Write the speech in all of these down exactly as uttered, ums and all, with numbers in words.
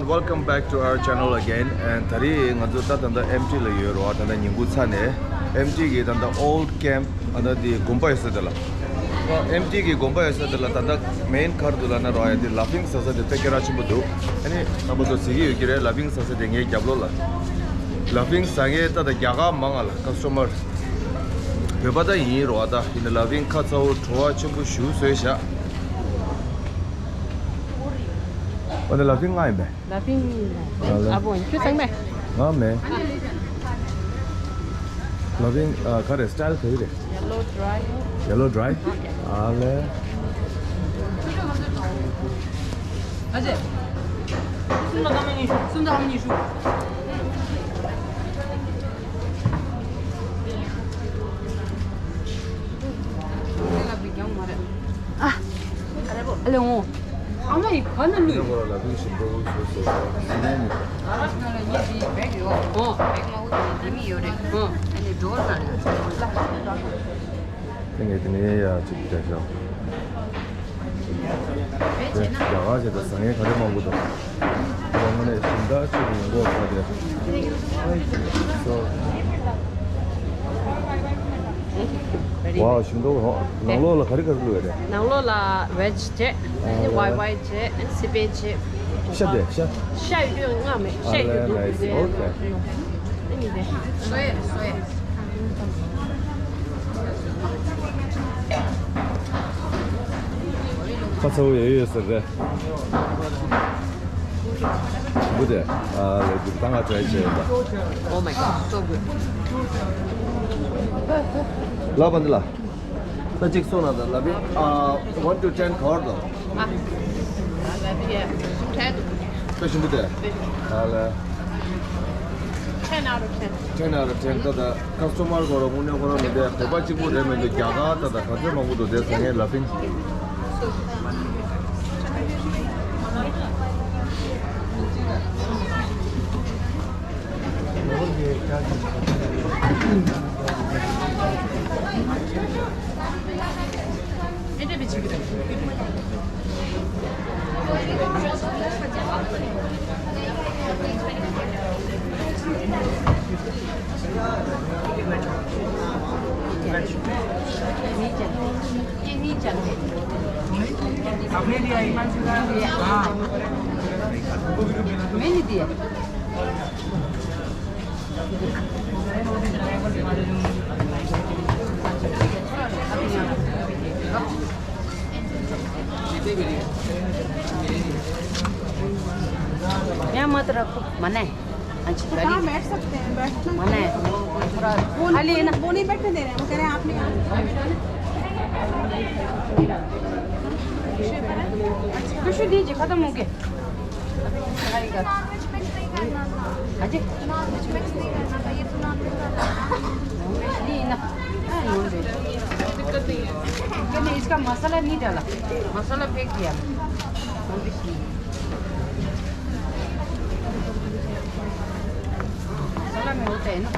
Welcome back to our channel again. And ད་རེས་ང་ཚོ་ད་ད་ལྟ་ཨེམ་ཊི་ལ་ཡོད་རེད་བ། ད་ལྟ་ཉིན་གུང་ཚ་ནས་ཨེམ་ཊི་གི་ད་ལྟ་ཨོལ་ཌི་ཀེམ་ཨ་ད་དེ་དགོན་པ་ཡོད་ས་དེ་ལ། ཨེམ་ཊི་གི་དགོན་པ་ཡོད་ས་དེ་ལ་ད་ལྟ་མེན་ག་རེ་འདུག་ལབ་ན་རོ་ཡ་དེ་ལ་ཕིང་ཟ་ས་དེ་དཔེ་སྐད་གྲགས་ཆེན་པོ་འདུག་ཨ་ནི་རྣམ་པ་ཚོ་གཟིགས་ཀྱི་ཡོད་ཀྱི་རེད། ལ་ཕིང་ཟ་ས་དེ་ངའི་རྒྱབ་ལོགས་ལ། ལ་ཕིང་ཟ་མཁན་ད་ལྟ་རྒྱ་གར་མང་ང་ལ་ཀ་སི་ཊོ་མར་བོད་པ་ད་ཡིན་རོ་བ། ད་ཡིན་ན་ལ་ཕིང་ཁ་ཚ་བོ་བྲོ་བ་ཆེན་པོ་ཞེ་པོ་བཟོས་ཤག་ཨ་ནི་ལ་ཕིང་ང་ཡིན་པས། ལ་ཕིང་ཨ་ལེ། ཨ་བོ་ཁྱོད་ཚང་མས། ང་མེད། ལ་ཕིང་ཨ་ག་རེ་སི་ཊལ་ག་རེ་རེད། Yellow dry. Yellow dry. Okay. ཨ་ལེ། ཨ་ཅེ། སུམ་དང་སྐར་མ་ཉི་ཤུ། སུམ་དང་སྐར་མ་ཉི་ཤུ། ཨ། ཨ་ལེ་འོང་། ཨ་མ་ཡི་ག་ན་ལུས། ཨ་ང་ལ་ཉི་ཤུའི་བེག་ཡོད། ཨོ། བེག་མ་འོ་དེ་མི་ཡོད་རེད། ཨོ། ཨ་ནི་ཌོར་ན་ལུས། དེ་ནས་དེ་ནས་ཡ་གཅིག་བསྡད་ཤག་རྒྱ་གར་ཆེད་དུ་ཟ་མཁན་ག་རེ་མང་པོ་འདུག་དངོས་གནས་ཞིང་བདག་ཆེད་དུ་ཡོང་གོ་ས་དེ། སོ། ཝའོ་ཞིང་འབྲོག་ཧོ། ནང་ལོགས་ལ་ག་རེ་ག་རེ་བླུགས་ཡོད་རེད། ནང་ལོགས་ལ་ཝེཇ་བྱས། ཨ་ནི་ཝའི་ཝའི་བྱས། སི་པེ་བྱས། ཤ་དེ་ཤ། ཤ་ཡོད་དུས་ང་མེད། ཤ་ཡོད་དུས། ཨ་ལེ། ཨོ་ཁེ། ཨ་ནི་དེ། སོ་ཡ་སོ་ཡ། ཁ་ཚ་བོ་ཡོད་ཡོད་ཟེར་རེད། འབུ་དེ། ཨ་ལེ་འབུ་ད་ང་ཊ་རའི་བྱས་ཡོད་པ། Oh my god, so good. ལ་བ་འདི་ལ། ད་གཅིག་སོང་ན་ད་ལ་བི་ཨ་one to ten ག་བར་དང་། ཨ། ལ་བི་ཡ། ཊེན། དཔེ་ཞིམ་པོ་དེ། ཨ་ལེ། Ten out of ten. Ten out of ten. ད་ད་ཀ་སི་ཊོ་མར་ཁོ་རང་དངོས་གནས་ཁོ་རང་མི་འདུག་བོད་པ་གཅིག་པུ་རེད་མི་འདུག་རྒྱ་གར་ད་ད་ག་ཚོད་མང་པོ་འདུག་དེ་ཟ་མཁན་ལ་ཕིང་། यहाँ मत रखो, मना है। अच्छी तो कहाँ गाली। बैठ सकते हैं? बैठना मना है। थोड़ा वो, खाली है ना। वो नहीं बैठने दे रहे हैं, वो कह रहे हैं आप नहीं। कुछ दीजिए, खत्म हो गया। हाँ जी। नॉनवेज मिक्स नहीं करना था, ये तो नॉनवेज वाला था। नहीं ना। हाँ, नॉनवेज। दिक्कत नहीं है। क्योंकि मैं इसका मसाला नहीं डाला, मसाला फेंक दिया। नॉनवेज नहीं। मसाला में होता है ना।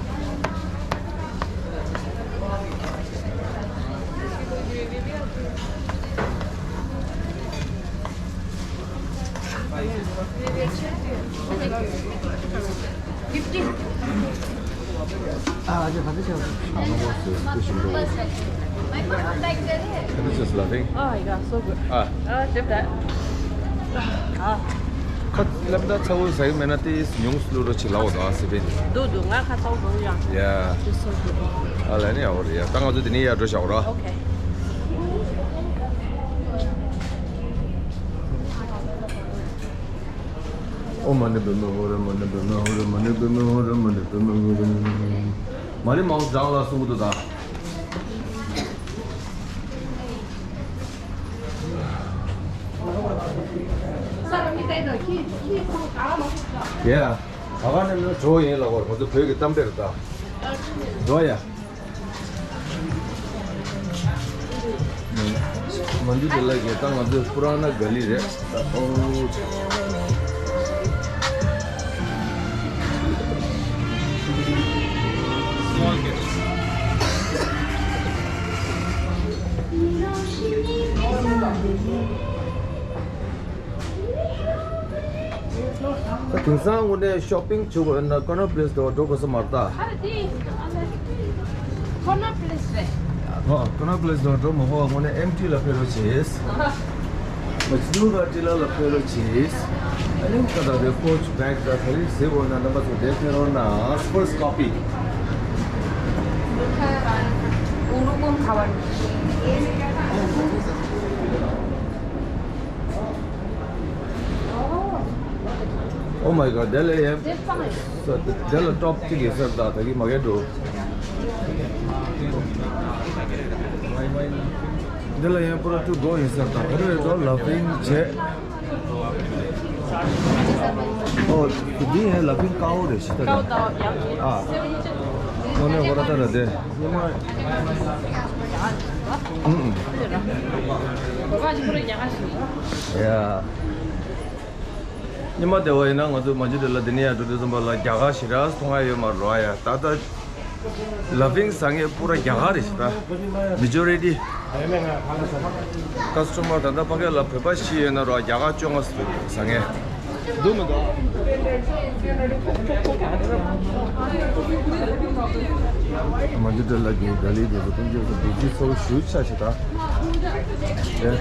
फिफ्टी। आज खाते थे। This is loving. Oh my god, so good. Ah. Ah, tip that. Ah. ཁ་ལབ་ད་ཚ་བོ་ཟ་གི་མེད་ན་དེ་ཉུང་སུ་ལུ་རོ་ཆི་ལའོ་ད་སི་པན། དུ་དུ་ང་ཁ་ཚ་བོ་ཡང་། Yeah. This is so good. ཨ་ལ་ནི་ཨ་བོ་རེ་ཡ་ད་ང་ཚོ་དེ་ནི་ཡ་འགྲོ་ཤག་རོ། Okay. ཨོ་མ་ཎི་པདྨེ་ཧཱུྃ། རེ་མ་ཎི་པདྨེ་ཧཱུྃ། རེ་མ་ཎི་པདྨེ་ཧཱུྃ། རེ་མ་ཎི་པདྨེ་ཧཱུྃ། རེ་མ་ཎི་པདྨེ་ཧཱུྃ། མ་ཎི་མང་པོ་བགྲང་ལ་གསུང་གི་འདུག་ད། ཡ། ད་ག་ནས་ནི་བྲོ་ཡིན་ལ་གོ་ང་ཚོ་བོད་ཀྱི་གཏམ་དཔེ་རེད་ད། འགྲོ་ཡ། མ་འཇུ་དེ་ལ་གེ་ད་ང་ཚོའི་པུ་ར་ན་ག་ལི་རེད། ཨོ། Small case. དེང་སང་དངོས་གནས་ཤོ་པིང་བྱེད་དགོས་ན་ཀོ་ནར་པི་ལེ་སི་དེ་བ་འགྲོ་དགོས་ས་མ་རེད་ད། ཨ་རེད་དེ། ཀོ་ནར་པི་ལེ་སི་རེད། ཨ། ཀོ་ནར་པི་ལེ་སི་དེ་བ་འགྲོ་མ་དགོས་པ་དངོས་གནས་ཨེམ་ཊི་ལ་ཕེབས་རོགས་བྱེད། མ་ཇི་ནུ་ག་ཊི་ལ་ལ་ཕེབས་རོགས་བྱེད། ཨ་ནི་ཀ་ད་དེ་ཀོ་ཆ་བེག་ད་ག་རེ་ཟེར་དགོས་ན་རྣམ་པ་ཚོ་དེ་ཕེབས་རོགས་གནང་། ཕར་སི་ཊི་ཀོ་པི། Oh my god, དེ་ལས་ཡན། དེ་ལ་ཊོབ་གཅིག་ཡིན་ས་ད་ད་གི་མ་གས་འགྲོ། དེ་ལ་ཡན་པུ་ར་ཊུ་གོ་ཡིན་ས་ད་ག་རེ་རེད་དོ། ལ་ཕིང་བྱས། ཨོ། འདི་ཡན་ལ་ཕིང་ཀའོ་རེད་ཤི་ད་ད། ཨ། དངོས་གནས་ཧོ་ར་ད་ར་དེ། ཉི་མ། ཨུམ། ཡ། ཉི་མ་བདེ་བ་ཡིན་ན་ང་ཚོ་མ་ཇི་དེ་ལ་འདི་ནས་ཡར་འགྲོ་དུས་ཙམ་པ་ལ་རྒྱ་གར་ཞེ་དྲག་མཐོང་ཡ་ཡོད་མ་རེད་ཡ། ད་ལྟ་ལ་ཕིང་ཟ་མཁན་པུ་ར་རྒྱ་གར་རེད་ཤག་ད། མེ་ཇོ་རི་ཊི་ཀ་སི་ཊོ་མར་ད་ལྟ་ཕ་གི་ལ་བོད་པ་ཞིག་ཡོད་ན་ར་རྒྱ་གར་བཅོ་ལྔ་ཟ་མཁན། འདུག་མི་འདུག་མ་ཇི་དེ་ལ་གི་ད་ལི་དེ་ཚོ་ཀུན་སྤྱོད་ཚོ་བདེ་སྐྱིད་ཚོ་ཞུ་ཆ་ཞེ་དྲག་ཨེ།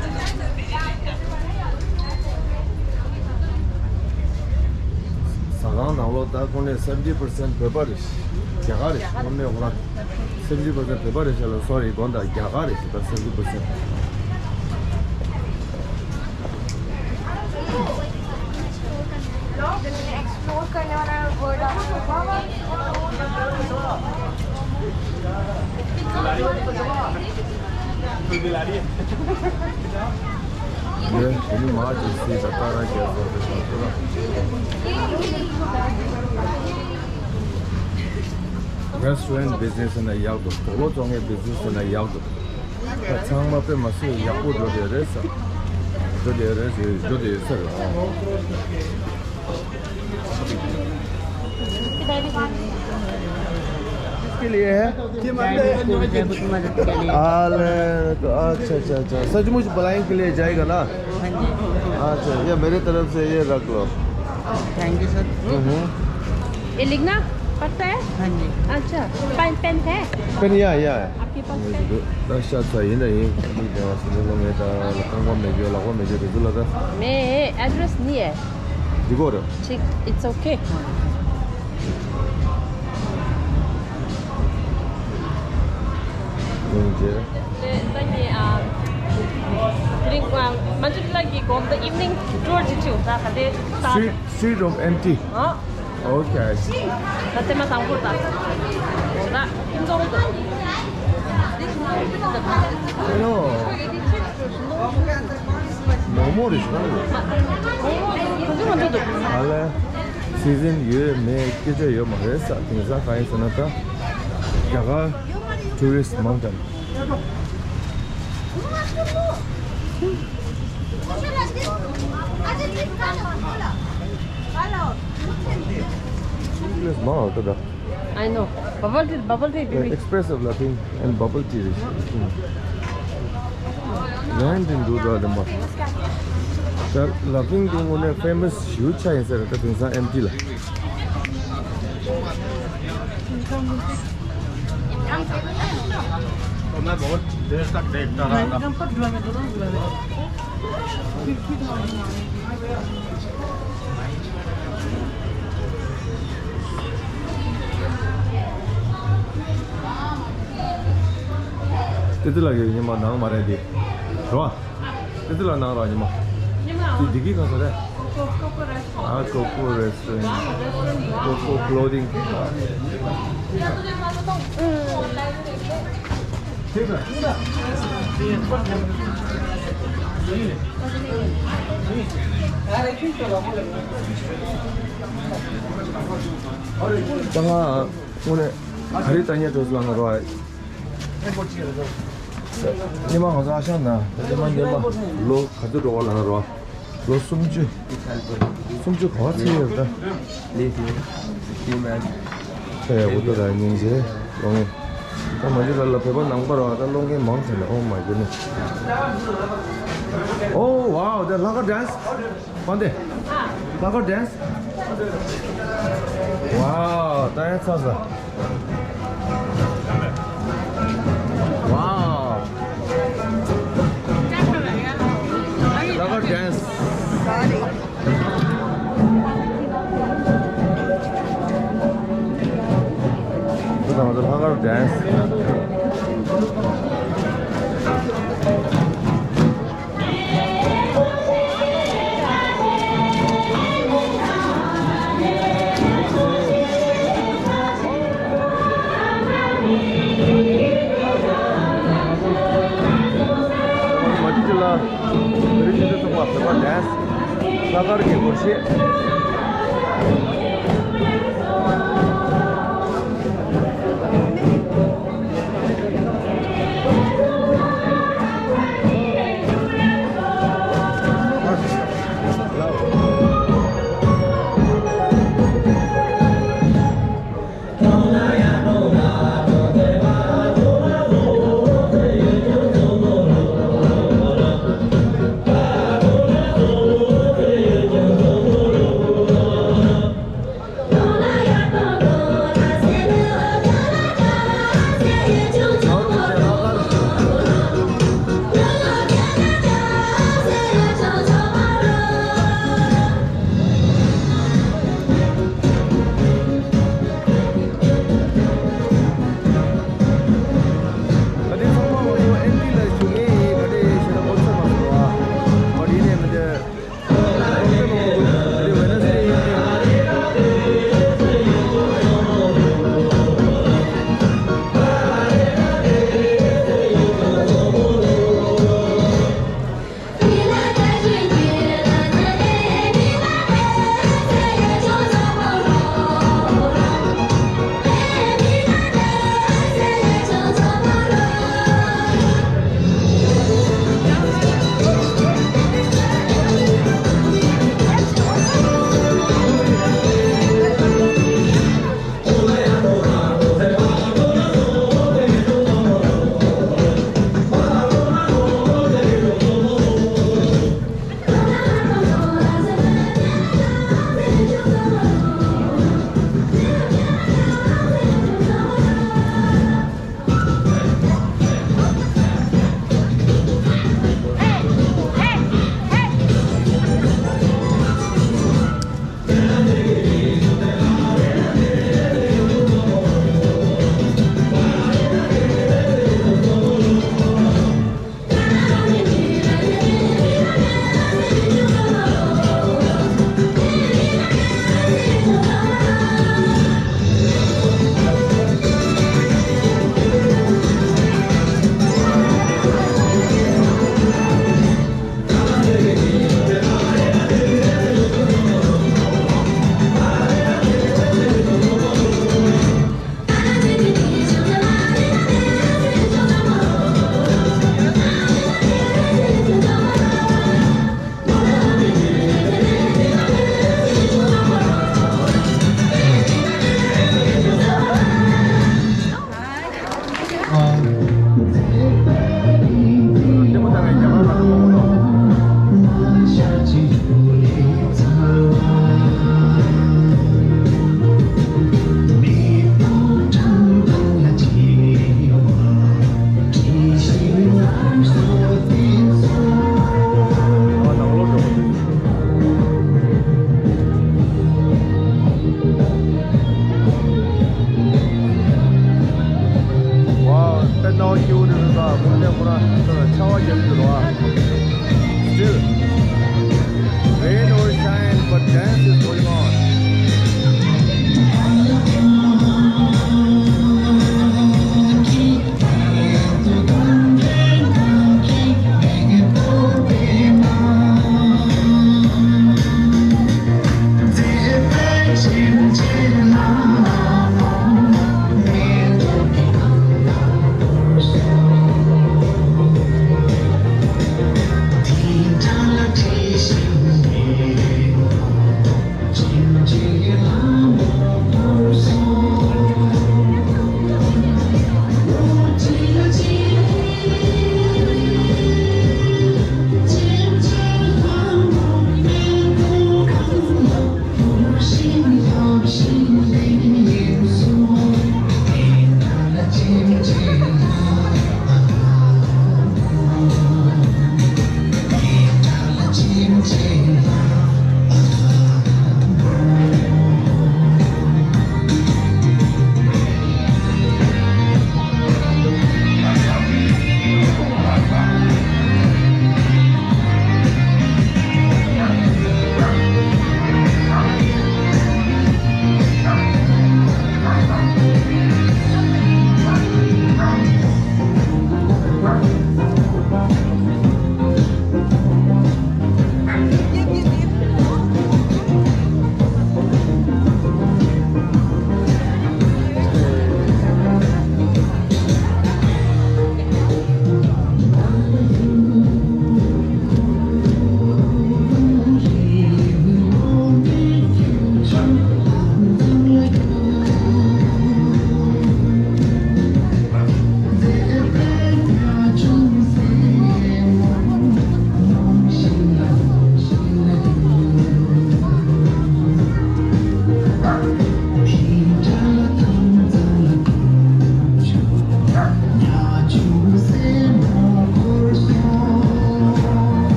ཟ་ཁང་ནང་ལོགས་ད་ཁོ་ནས་seventy percent བོད་པ་རེད། རྒྱ་གར་རེད། ཁོ་ནས་ཁོ་རང་seventy percent བོད་པ་རེད་ཤག་ལ། སོ་རི། དགོངས་དག་རྒྱ་གར་རེད་ཤག་ད་seventy percent། explore करने वाला वर्ड। ཡེ། དེ་ནི་མ་ཇི་སི་ད་ཀ་ར་རྒྱ་ཟེར་བའི་ཞང་ཚོ་ལ། Restaurant business ན་ཡག་འདུག་དུག་ལོག་བཙོང་མཁན་business ན་ཡག་འདུག་ད་ཚང་མ་དཔེ་མ་སྲིད་ཡག་པོ་འགྲོ་བསྡད་རེད་ས། འགྲོ་བསྡད་རེད་ཟེར། འགྲོ་བསྡད་ཡོད་ས་རེད། इसके लिए है। ये मंदिर है। जय बुद्ध मदद के लिए। अरे, तो अच्छा, अच्छा, अच्छा। सचमुच भलाई के लिए जाएगा ना? हाँ जी। अच्छा, ये मेरे तरफ से ये रख लो। Thank you sir. हम्म। ये लिखना पड़ता है? हाँ जी। अच्छा, पेन, पेन है? पेन या, या। आपके पास पेन? ད་ཤ་ཚ་ཡིན་ན་ཡིན། མི་བདེ་བ་སུ་ལ་ལོ་ངེ་ད་ལ་རྐང་པ་མེད་རྒྱུ་ལག་པ་མེད་རྒྱུ་རེད་འདུག་ལ་ད། मैं एड्रेस नहीं है। འདི་གོ་རེད། ठीक, it's okay। ཡིན་རྗེས། ད་ངས་ཨ། དེ་རིང་ཨ། མ་ཇི་ལ་གི་གོམ་ད་evening tour ཅིག་བྱེད་ད་ག་དེ་ད། Street, Street of Empty. ཨ། Okay. ད་ཐེངས་མ་དང་པོ་ད། ད་ཁྱིམ་ཚང་དུ། Hello. མོག་མོག་རེད་ཤག་ལ། ཨ་ལས། སི་ཛིན་ཡོད་མེད་སྐད་ཆ་ཡོད་མ་རེད་ས། དེང་སང་གང་ཡིན་ཟེར་ན་ད། རྒྱ་གར་ཊུ་རི་སི་མང་དང་། ཊུ་རི་སི་མང་ལ་ད་ད། I know. Bubble tea, bubble tea, baby. Express of Latin and bubble tea. When did you do that? The Latin thing on a famous huge chai is that things are empty. ཏི་ཏི་ལགས་ཀྱི་ཉི་མ་ནང་མ་རེད་དེ། རོ། ཏི་ཏི་ལགས་ནང་རོ་ཉི་མ། ཉི་མ། དེ་འདི་གི་གང་ཟེར་རེད། ཀོ་ཀོ་རེ་སི་ཊོ་རན། ཨ། ཀོ་ཀོ་རེ་སི་ཊོ་རན། ཀོ་ཀོ་ཀློ་དིང་། ད་ང་དངོས་གནས་ག་རེ་ལྟ་ཉན་འགྲོ་ཟེར་ལབ་ན་རོ། ཉི་མ་ང་ཚོ་ཨ་ཞང་ན་ཉི་མ་ཉི་མ་ལོ་ག་ཚོད་འགྲོ་བ་ལབ་ན་རོ། ལོ་སུམ་ཅུ། སུམ་ཅུ་ག་པར་ཕྱིན་ཡོད་ད། ལིས་ལིས། ཧི་མན། ཨེ། འུ་ཐུག་ད་སྙིང་རྗེ། ལོ་ངེ་ད་མ་འཇུ་ལ་ལ་བོད་པ་ནང་པ་ར་ད་ལོ་ངེ་མང་ཟེར་ན། Oh my goodness. Oh wow, the Laga dance. One day. Laga dance. Wow, ད་ཡང་ཚར་སོང་། Wow. Local dance. འདི་ད་ང་ཚོ་local dance.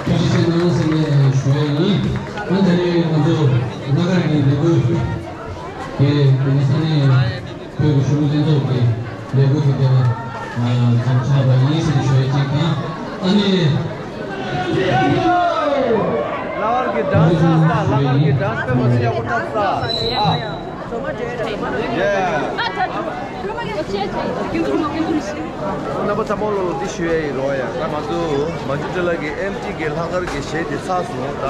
ཐུགས་རྗེ་ཆེ་གནང་ཟེར་ནས་ཞུ་ཡ་ཡིན། ཨ་ད་ནི་ང་ཚོ་སྣ་དཀར་གྱི་ལས་འགུལ་དེ་ས་གནས་བོད་ཀྱི་གཞོན་ནུ་ལྷན་ཚོགས་ཀྱི་ལས་འགུལ་དེ་དེ་ལ་དམ་འཆའ་བ་ཡིན་ཟེར་ནས་ཞུ་ཡ་གཅིག་དང་། ཨ་ནི། ལ་དཀར་གྱི་ཌན་སི་ཨ་ལ་དཀར་གྱི་ཌན་སི་དཔེ་མ་སྲིད་ཡག་པོ་འཁྲབ་ས་ཨ། Yeah. རྣམ་པ་ཚང་མ་ལོ་ལོ་འདི་ཞུ་ཡ་ཡིན་རོགས་ཡ། ད་ང་ཚོ་མ་འཇུ་ཏྲེ་ལ་གི་ཨེམ་ཊི་གི་ལྷག་དཀར་གི་གཞས་དེ་ཚར་སོང་། ད་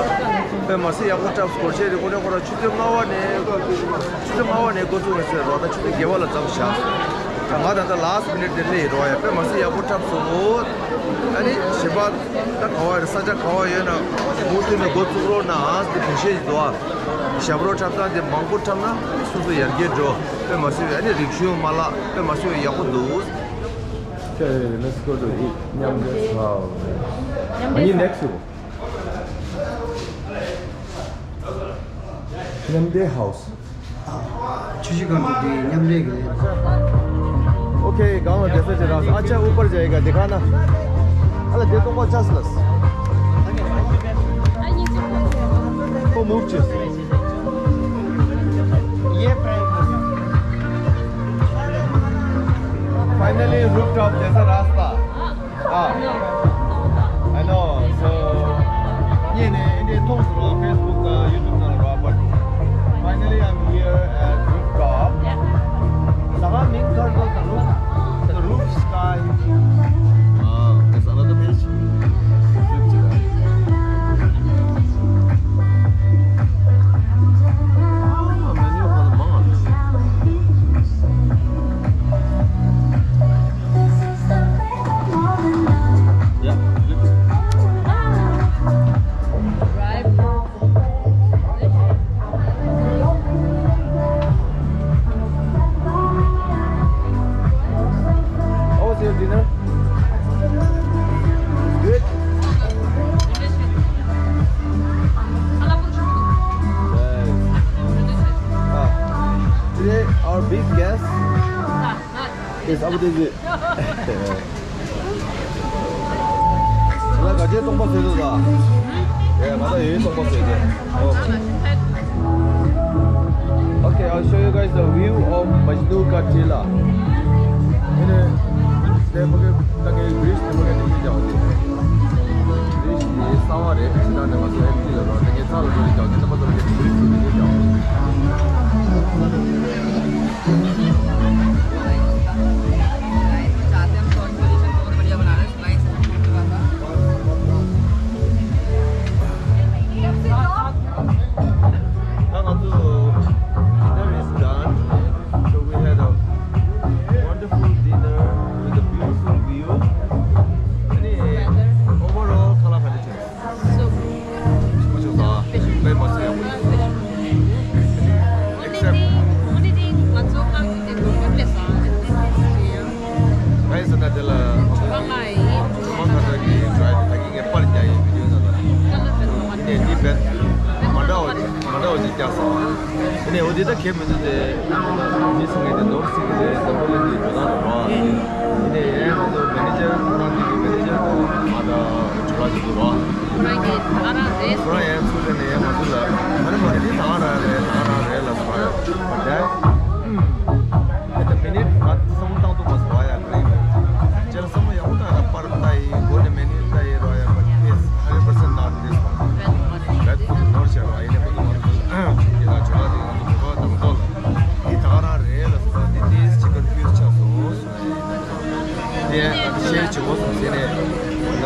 དཔེ་མ་སྲིད་ཡག་པོ་འཁྲབ་སྐོར་གཞས་རེ་ཁོ་རེ་ཁོ་ར་ཆུ་ཚོད་ལྔ་པ་ནས་ཆུ་ཚོད་ལྔ་པ་ནས་འགོ་བཙུགས་ཡིན་ཟེར་རོགས། ད་ཆུ་ཚོད་བརྒྱད་པ་ལ་མཚམས་བཞག་སོང་། ད་ང་ད་ལྟ་ལཱ་སི་ཊི་མི་ནིཊ་དེ་སླེབས་ཡིན་རོགས་ཡ། དཔེ་མ་སྲིད་ཡག་པོ་འཁྲབ་སོང་། ཨ་ནི་གཞས་པ་ད་ག་བ་རེད། ས་ཆ་ག་བ་ཡོད་ན་མུ་མཐུད་ནས་འགོ་བཙུགས་རོགས་གནང་། དེ་དོགས་གཞས་ཞིག་འདུག་ཨ། ཞབས་བྲོ་འཁྲབ་སྟངས་དེ་མང་པོ་འཁྲབ་ན་སོ་སོ་ཡར་རྒྱས་འགྲོ། དཔེ་མ་སྲིད་པའི་ཨ་ནི་རིག་གཞུང་མ་ལག་དཔེ་མ་སྲིད་པའི་ཡག་པོ་འདུག Okay, let's go to eat. Nyamde House. I need next to Nyamde House. ཆུ་བཞི་སྒང་དྲུག་དེ་མཉམ་འབྲེལ་གྱི་རེད། Okay, སྒང་ལ་བསྡད་ས་ཅིག་རག་སོང་། अच्छा, ऊपर जाएगा, दिखाना। अरे, दे तो पचास लस। वो move चीज। ये प्राइस। Finally, rooftop जैसा रास्ता। Ah, I know. So, ངས་ནས་འདི་མཐོང་སོང་ར། Facebook དང་YouTube ནང་ལ་ར། But finally I'm here at rooftop. ཟ་ཁང་མིང་ག་རེ་འདུག་ཟེར་ན། The Roof Sky. Ah, that's another page. Flip to that. Ah, menu ཁ་ལ་མང་ང་། Yeah, flip. How was your dinner? Good? Nice. Ah, today our big guest is Abu Dhabi. ང་ལ་ག་ཅེ་སྟོང་པ་བཟོས་འདུག་ད། ཨེ། ང་ལ་ཡོད་སྟོང་པ་བཟོས་ཏེ། Okay, I'll show you guys the view of Majnu Ka Tila. ཨེ་ནས་དེ་ཕ་གི་ད་གི་བི་ཆི་དེ་ཕ་གི་དེ་གི་ཀྱང་བི་ཆི་དེ་གསར་པ་རེད། ཕྱི་ནང་ནས་མ་སོ་ཨེམ་ཊི་ལ་རོ། དེ་གི་ཚ་ལ་རོ་ཀྱང་དེ་ཕ་གི་བི་ཆི་དེ་གི་ཀྱང་། Now, dinner is done. So we had a wonderful dinner with a beautiful view. Any overall, color conditions? So, except, guys, and that the མ་འདྲ་བ་ཅིག་མ་འདྲ་བ་ཅིག་བརྒྱབ་སོང་། དེ་ནས་འོ་དེ་ད་གལ་མི་འདུག་སྟེ། མི་སུ་ངས་དེ་ནོར་སྲིད་ཀྱི་རེད། འཛམ་བུ་གླིང་གི་ཇོ་ནང་དུ་འགྲོ་བ། དེ་ནས་ཡང་ང་ཚོ་མེ་ནེ་ཇར་ཁོ་རང་དེ་གི་མེ་ནེ་ཇར་དུ་ང་ད་ཇོ་ལ་ཅིག་འདུག་རོགས། ཁོ་རང་གི་ད་ག་རང་རེད། ཁོ་རང་ཡང་ཚུར་དེ་ནས་ཡང་ང་ཚོ་ལ་ད་རེ་མ་རེད། དེ་ད་ག་རང་རེད། ད་ག་རང་རེད་ལ་སོང་ཡ། But that, at the minute, ང་བསམ་བློ་བཏང་ཐུབ་མ་སོང་བ་ཡ། ཁྱེད་རང་བསམ་བློ་ཡག་པོ་བཏང་ཡ། ད་པར་ལྟ་ཡི་སྒོ་ནས་མེ་ནུ་ལྟ་ཡི་རོགས་ཡ། But it's hundred percent not this one. That ནོར་བྱས་རོགས། ཡིན་ནའི་ཁོ་ཚོ་ང་ཚོ་ཡིན་ན་ཇོ་ལ་དེ་ང་ཚོ་གོ་སྐབས་དང་པོ་ལ་འདི་ད་ག་རང་རེད་ལ་སོང་། འདི་ཏོག་ཙམ་ཅིག་confuse་ཆགས་སོང་། དེ་ང་ཚོ་ཤེར་བྱེད་དགོས་སོང་ཟེར་ནས་ང་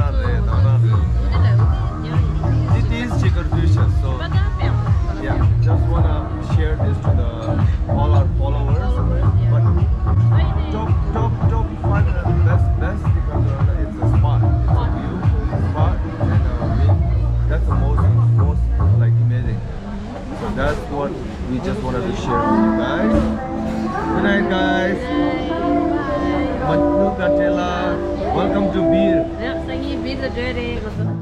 རང་རེད། རང་རང་རེད། འདི་ལ་འདི་ཡང་། It is Chigar Fusion, so yeah, just wanna share this to the all our followers. But top, top, top five, uh, best, best because, uh, it's a spot, it's a beautiful spot, and, uh, we, that's the most, most, like, amazing. So that's what we just wanted to share with you guys. Good night, guys. Manuka Tela, welcome to Beer. Yep, thank you. Beer the dirty.